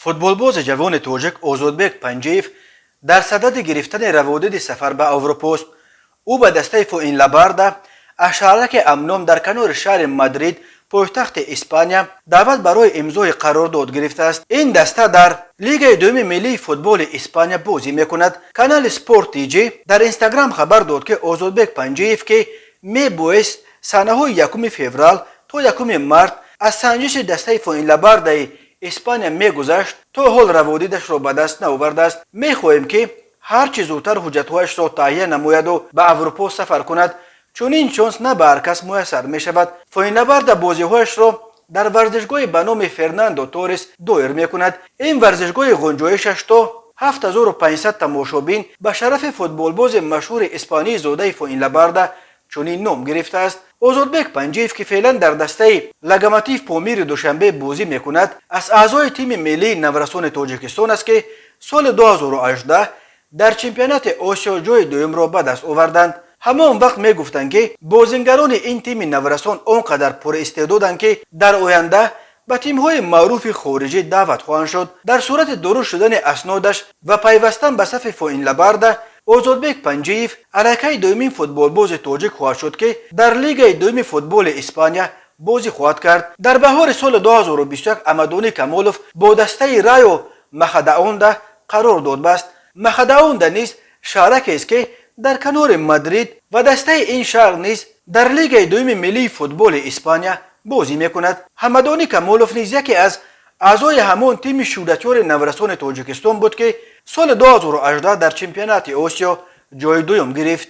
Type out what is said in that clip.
Футболбози ҷавони тоҷик Озодбек Панҷиев дар садади гирифтани раводиди сафар ба Аврупост. Ӯ ба дастаи Фуэнлабрада аз шаҳраки Амном дар канори шаҳри Мадрид, пойтахти Испания, даъват барои имзои қарордод гирифтааст. Ин даста дар лигаи дуюми миллии футболи Испания бозӣ мекунад. Канали Спорт ТЖ дар Инстаграм хабар дод, ки Озодбек Панҷиев, ки мебоист санаҳои 1 феврал то 1 март аз санҷиши дастаи Фуэнлабрадаи Испания мегузашт, то ҳол раводидашро ба даст наовардааст. Мехоҳем, ки ҳар чӣ зудтар ҳуҷҷатҳояшро таҳия намояду ба Аврупо сафар кунад. Чунин шонс на ба ҳар кас муяссар мешавад. Фуэнлабрада бозиҳояшро дар варзишгоҳи ба номи Фернандо Торрес доир мекунад. Ин варзишгоҳи ғунҷоишаш то 7500 тамошобин ба шарафи футболбози машҳури испании зодаи Фуэнлабрада чунин ном гирифтааст. Озодбек Панҷиев, ки феълан дар дастаи Локомотив Помири Душанбе бозӣ мекунад, аз аъзои тими миллии наврасони Тоҷикистон аст, ки соли 2018 дар чемпионати Осиё ҷои дуюмро ба даст оварданд. Ҳамон вақт мегуфтанд, ки бозингарони ин тими наврасон он қадар пуристеъдоданд, ки дар оянда ба тимҳои маъруфи хориҷӣ даъват хоҳанд шуд. Дар сурати дуруст шудани аснодаш ва пайвастан ба сафи Фуэнлабрада, Озодбек Панҷиев аллакай дуюмин футболбози тоҷик хоҳад шуд, ки дар лигаи дуюми футболи Испания бозӣ хоҳад кард. Дар баҳори соли 2021 Амадонӣ Камолов бо дастаи Райо Махадаонда қарордод баст. Махадаонда низ шаҳракест, ки дар канори Мадрид, ва дастаи ин шаҳр низ дар лигаи дуюми миллии футболи Испания бозӣ мекунад. Ҳамадонӣ Камолов низ яке аз аъзои ҳамон тими шӯҳратёри наврасони Тоҷикистон буд, ки соли 2018 дар чемпионати Осиё ҷои дуюм гирифт.